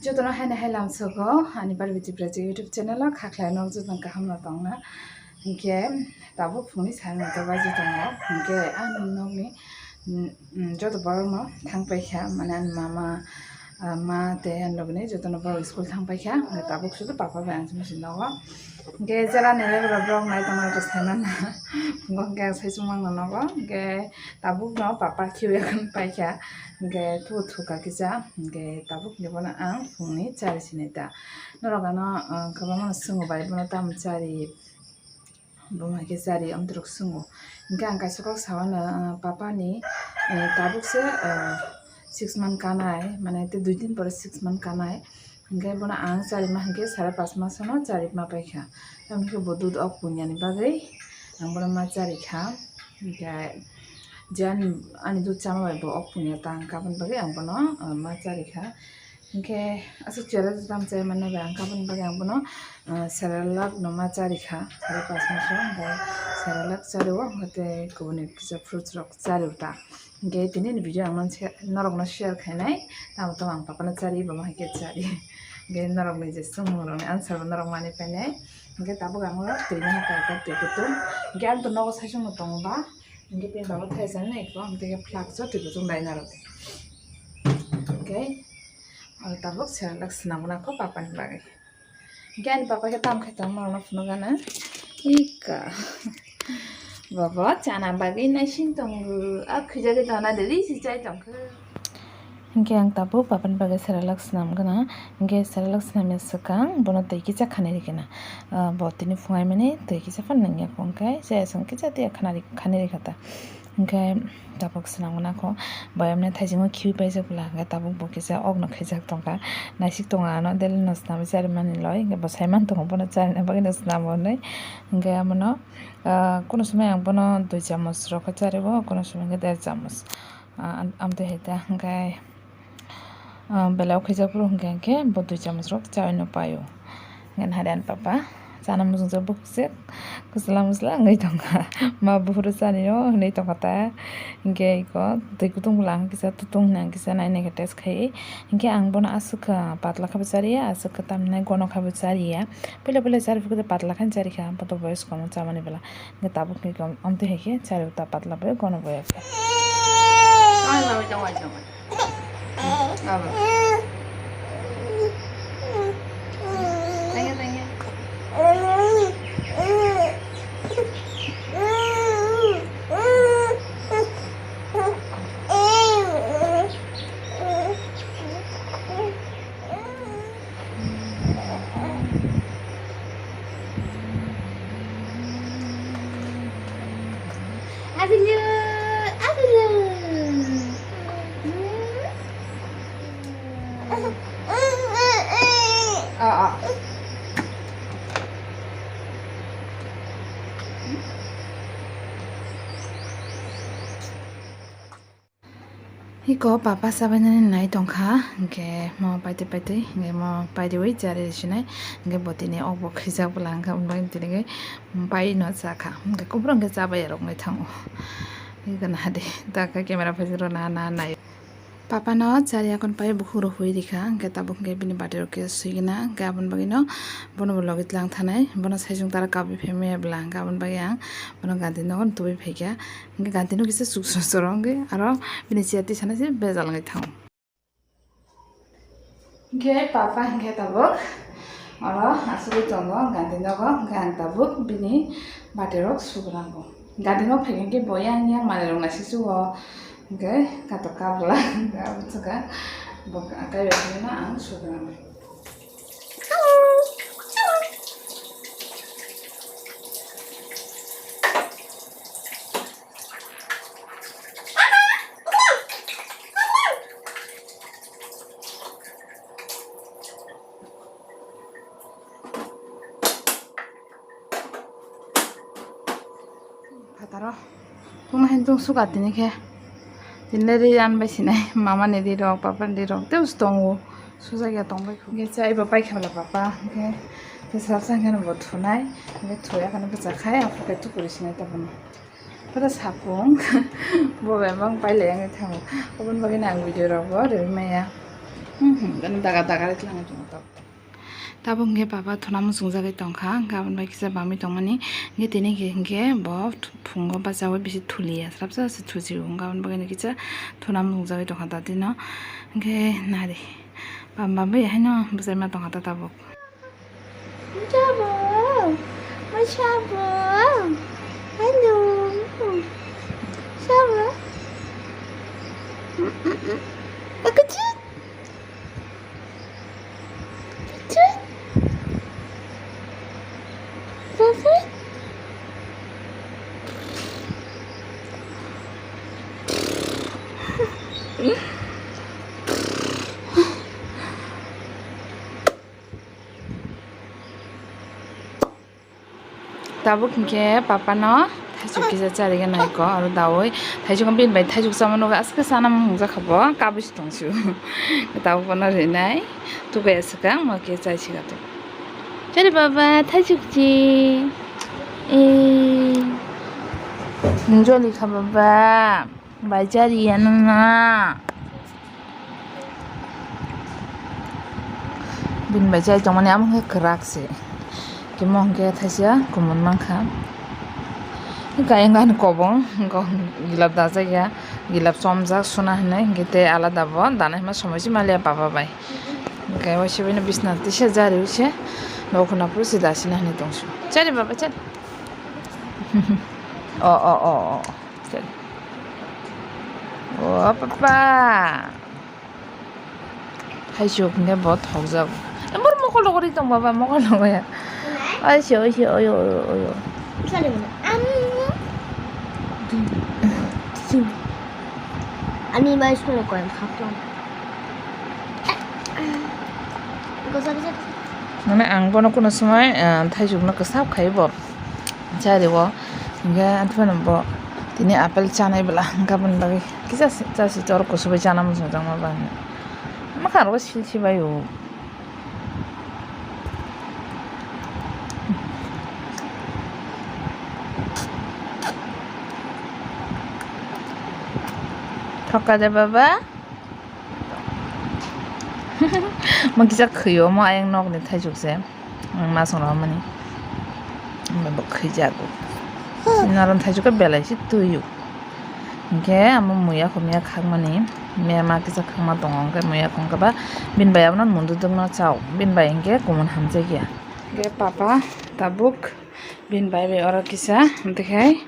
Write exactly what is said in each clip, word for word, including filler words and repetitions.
Jotono haino hai lamsogo ani Barbie Tiprajik YouTube channel o khakhlai nok jotono kaham no tongna. Hinkhe tabuk phungni sari nokta baji tongo. Hinkhe ani nokni, mm, mm, joto borok no thang paikha, mane ani mama, ah, ma tei ani logini jotono borok school thang paikha. Hinkhe tabuk sudu papa bai ang chumui si nogo. Hinkhe jera ni level rok nai tongma rok sai manna. Phungo hinkhe ang sai chumang no nogo. Hinkhe tabuk no papa khiui paikha. Hinkhe thu thuka kisa. Hinkhe tabuk ni bono ang phungni chari sinai ta. Norok ano, ah, kwbangma no swngo bai bono tamo chari. Bo hai khe chari amtwrwk swngo. Hinkhe ang kaisa kok sao no, ah, papa ni, eh, tabuk se, ah, six month kanai, mane tei dui din pore six month kanai. Hinkhe bono ang chari ma hinkhe sare pas mas no chari ma paikha. Tamoni khe bo dud ok punya ni bagwi ang bono ma chari kha. Hinkhe je ani, ani dud chama bai bo ok punya ta ang kaboni bagwi ang bono, ah, ma chari kha. Hinkhe aswk chera tam chai manna bai ang kaboni bagwi ang bono, ah, Cerelac no ma chari kha, sare pas mas o, hinkhe Cerelac chari o, hinkhe tei kubuni kisa fruits rok chari o ta. Hinkhe tini ni video ang norok no share khainai, tamo tamo ang papa no chari, bo ma hai khe chari. Hinkhe norok ni je swngmung rok ni answer bo norok mani painai. Hinkhe tabuk ang o twi no hai kha twi kutung. Hinkhe ang to nogo saichung no tongo ba. Hinkhe tei baba thai chani nai kho, ang tei flask o twi kutung dai narwk. Hinkhe ang tabuk Cerelac swnam gana kho papa ni bagwi. Hinkhe ani papa khe tam khai tongma rok no phunuk gana. Ika. Baba chana bagwi naising tongo. A khwijagwi tongna deli si chai tongkha. Hinkhe ang tabuk papa ni bagwi Cerelac swnam gana. Hinkhe Cerelac swnamya swkang bono twi kisa khanai rikha na. Ah, bo tini phungai mani twi kisa phano nangya kho, hinkhe chaya swng kisa twi khanai, khanai rikha ta. Hinkhe tabuk swnam gana kho. Bo emne thaisingmo khiui paijak bwla, hinkhe tabuk bo kisa okno khaijak tongkha. Naisik tongo ano daily no swnamwi chari mani loi, hinkhe bo sai man tongo bono charina bagwi no swnamo hinwi. Hinkhe amono, ah, kuno somoi ang bono dui chamoch rok khe chari o, kuno somoi hinkhe der chamoch. Ah, am-, amtwi hai ta, hinkhe, ah, belai o khaijak phuru hinkhe, hinkhe bo dui chamoch rok chaui no pai o. Hinkhe nahari ani papa chana muchungjak bukhukse kwchwla mwchwla wngwi tongkha. Ma buphuru chani o hinwi tongkha ta. Hinkhe iko twi kutung bwla ang kisa tutung hinwi ang kisa nai nai khe test khai. Hinkhe ang bono aswk kha patla khe bo chariya, aswk khe tamni gono khe bo chariya. Puila puila chari phuru patla khe chari kha, boto boyos komo chamani bwla. Hinkhe tabuk khe amtwi hai khe chari o ta patla bai gono boya khe. Abo. Thank you, thank you. Abilu, abilu. Ah, ah. Iko papa sabainani nai tongkha, hinkhe mo paitwi paitwi, hinkhe mo pairiwi chari sinai, hinkhe bo tini okbo khijak bwla hinkhe, aboni bagwi tini hinkhe pai no chakha, hinkhe kuburo hinkhe chabai rok wngwi thango. Iko nahadi, ta khe camera phaising rok naha naha nai. Papa no chari yakon pai bukhuk rok hui rikha, hinkhe tabuk hinkhe bini bati rok khe swigwna, hinkhe aboni bagwi no bono bo logi tlang thanai, bono saichung tara kabui phaimaya bwla, hinkhe aboni bagwi ang bono ganti nogo tubui phaikha. Hinkhe ganti no kisa chuk soro soro wngwi aro bini chair tisana se bejal wngwi thango. Hinkhe papa hinkhe tabuk oro asugwi tongo ganti nogo, hinkhe ang tabuk bini bati rok sugrango. Ganti nog phaikhe hinkhe bo yang yang manwi rok naisik sugo, hinkhe katok kabla hinkhe abo chwkha bo kaibai phano ang sugrango. Phataro tungma hai tungsukha tini khe. Tini le ri anbai sinai, mama ni ri rok, papa ni ri rok, tei tongo. Sujakya tongbai kho. Hinkhe chaibo paikha bwla papa. Hinkhe tei salsa hinkhe bo thunai. Hinkhe thuya kheno bwchakhai, aphuru khe tukuri sinai tabukno. Oro sapung. Bo bebak pailai wngwi thango. Oboni bagwino ang video rokbo rwui maya. Hmm, hmm, gana daga daga ri tlangai tongo tabuk. Tabuk hwnkhe papa thuna muchungjagwi tongkha, hwnkhe aboni bai kisa bamwi tongmani, hwnkhe tini hwnkhe bo phungo bachaui bisi thuliya, swrapsa se thuchio, hwnkhe aboni bagwi kisa thuna muchungjagwi tongkha tatino, hwnkhe nari bam bamwi haino bwchaima tongkha ta tabuk. Sabo, ma sabo, hello, sabo, akachi. Tabuk hinkhe papa no thaisuk kisa charigwi naiko, aro daui thaisuk bini bai thaisuk chamano aske sana mungjakha bo, kabui se tongsu. Tabuk bono rinai tukuya swkang mo khe chai siga tu. Chari baba thaisuk chi. Eh. Nung joli kha baba. Bai chari ya nung na. Bini bai chai tongmani amo khe kwrak se. Kimo hwnkhe thaisa kumun mankha. Kayang ani kobong gilap dajak ya. Gilap chomjak suna hinwi hwnkhe tei alada bo dana hima somoi se maliya baba bai. Hwnkhe waisa bini bisna tisa jari se. Nokho naphuru se dasina hinwi tongsu. Chari baba chari. O o o o. O papa. Thaisuk hwnkhe bo thokjago. Bor mokol rogwi tong baba, mokol rogwi. Oisio, oisio, oyo, oyo, oyo. Ani bai solo koyang khaplang. Gosa, gosa, gosa. Mane ang bono kuno somoi, ah, thaisukno kwsap khai bo. Chari o, hingke anthopeno bo tini apple chanai bwla, hingke aboni bagwi kisa se, chasi chor kusubai chana muchungjakma bangni. Makha rogo silsi bai o. Thokka de baba. Mo kisa khwi o, mo ayang nokni thaisuk se. Ang ma song rwmani. Bo khwijago. Naran thaisuk khe belai se twi o. Hingke amo muya khumya khakmani. Mema kisa khakma tongo, hingke muya khum khe ba bini bai abono mundu dwngno chao. Bini bai hingke kumun hamjakya. Hingke papa tabuk bini bai bai oro kisa, hingke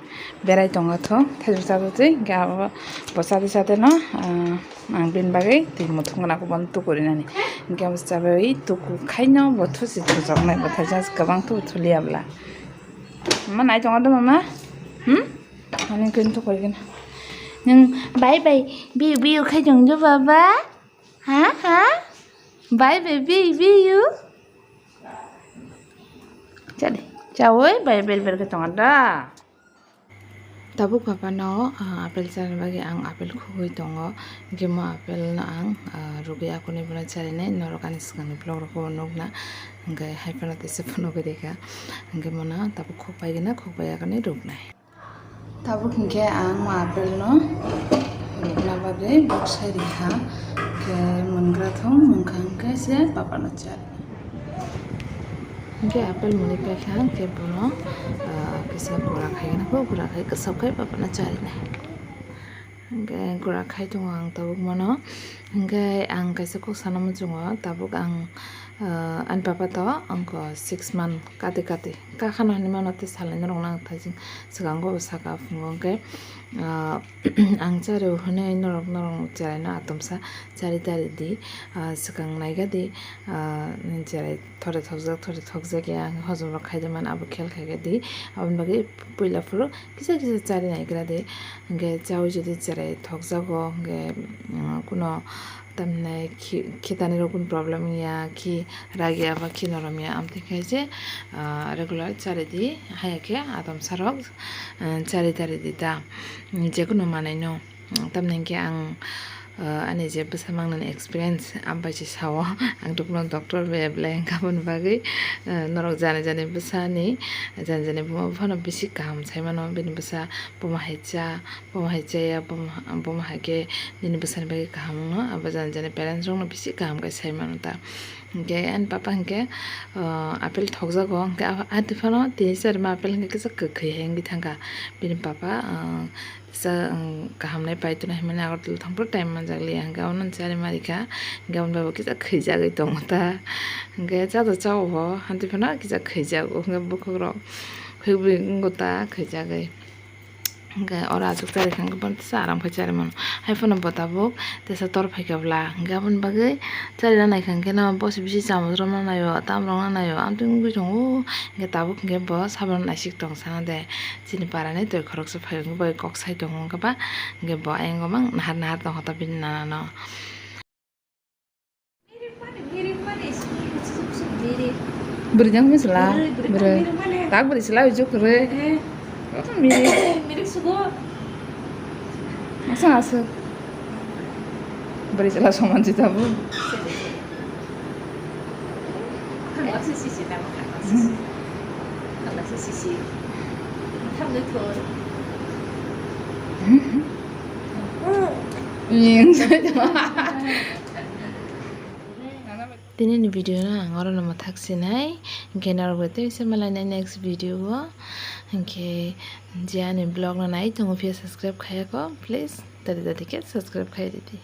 berai tongo tho. Thaisuk chatwi twi, hingke abo bo chatwi chatwino, ah, Ang bini bagwi twi muthungna kubun tukurinani. Hingke abo chabai tuku khaino bo thusi thujoknai bo thaisa kwbang tubu thuliya bwla. Mama nai tongo do mama? Hmm? Ani khe tukuigwna. Nwng bai bai biu biu khai tong do baba? Ha ha? Bai bai biu biu? Chale. Chaui bai ber ber khe tongo da. Tabuk papa no, ah, apple chana bagwi ang apple khugwi tongo. Hingke mo apple no ang, ah, rugwi akonwi bono charinai. Norok ani swkangni vlog rogo nukna. Hingke hai phano tesa phano gwi rikha. Hingke mono tabuk khukpai gana, khukpai yakani ruknai. Tabuk hingke ang mo apple no rukna bagwi boksai rikha. Hingke mungra thung, mungkha hingke se papa no char. Hingke apple mwnwi paikha, hingke bono, ah, kisa gura khaigana kho, gura khai kwsap khai, bono charinai. Hingke gura khai tongo ang tabuk mano. Hingke ang kaisa kok sana muchungo, tabuk ang, ah, ani papa to angkho six month kati kati kakhano hinwi mano tei salai norokno ang thajing swkango bo saka phungo hingke, ah, ang chari hwnwi norok, norok cheraino atomsa chari tari di, ah, swkang naiga di, ah, cherai. Thore thokjak, thore thokjak ya, hojom rok khaide man abo khel khaikhe di. Aboni bagwi puila phuru kisa kisa chari naigra di. Hingke chaui jodi cherai thokjago, hingke, mm, kuno tamhinai khi-, khitani rok kun problem ya, khi ragi ya ba khi norom ya, amtwi khe je, ah, regular chari di, haya khe atomsa rok, ah, chari tari di ta, jekunu manai no. Tamni hingke ang Ah, ani je bwsa mangnani experience, ang bai se sao, ang tubukno doctor bai belai, hwnkhe aboni bagwi, ah, norok jani jani bwsani, jani jani buma buphano bisi kaham sai mano, bini bwsa buma hai cha, buma hai chaya, buma, buma hai khe nini bwsani bagwi kaham wngno, abo jani jani parents rokno bisi kaham khe sai mano ta. Hwnkhe ani papa hwnkhe, ah, apple thokjago, hwnkhe ah, ah, phano tini charima apple hwnkhe kisa kwkhwi hai wngwi thangkha bini papa, ah, Sa, ang kaham nai pai tuna himani Agartala thangphuru time manjak liya, hwnkhe abono chari marikha, hwnkhe aboni bai bo kisa khwijagwi tongo ta, hwnkhe cha da cha o bo, hantwi phano kisa khwijago, hwnkhe bukhukrok khwibwi wngo ta khwijagwi. Hwnkhe oro achuk chari kha, hwnkhe bono teisa aram khai chari mano, hai phano bo tabuk teisa tor phaikha bwla, hwnkhe aboni bagwi. Charina naikha hwnkhe no bosi bisi chamung rwna naio, tam rwna naio, amtwng wngwi tongo. Hwnkhe tabuk hwnkhe bo sabono naisik tong sana de. Chini parani twi khoroksa phai wngwi bai kok sai tongo hwnkhe ba, hwnkhe bo ayang mang nahar nahar tongkha ta bini nana no. Bwrwi jang bwsla, bwrwi. Tak bwrwi sla ujuk kwrwi. Mirik. Mirik sugo. Aswk aswk. Bwrwi chwla soman se tabuk. Thangla se sisi tamo, thangla se sisi. Thangla se sisi. Thangwi thoi. Tini ni video no ang oro no mwthak sinai, hwnkhe norok bai tei se malainai next video o, hwnkhe je ani vlog no nai tongo phiya subscribe khayako, please tari tari khe subscribe khai ridi.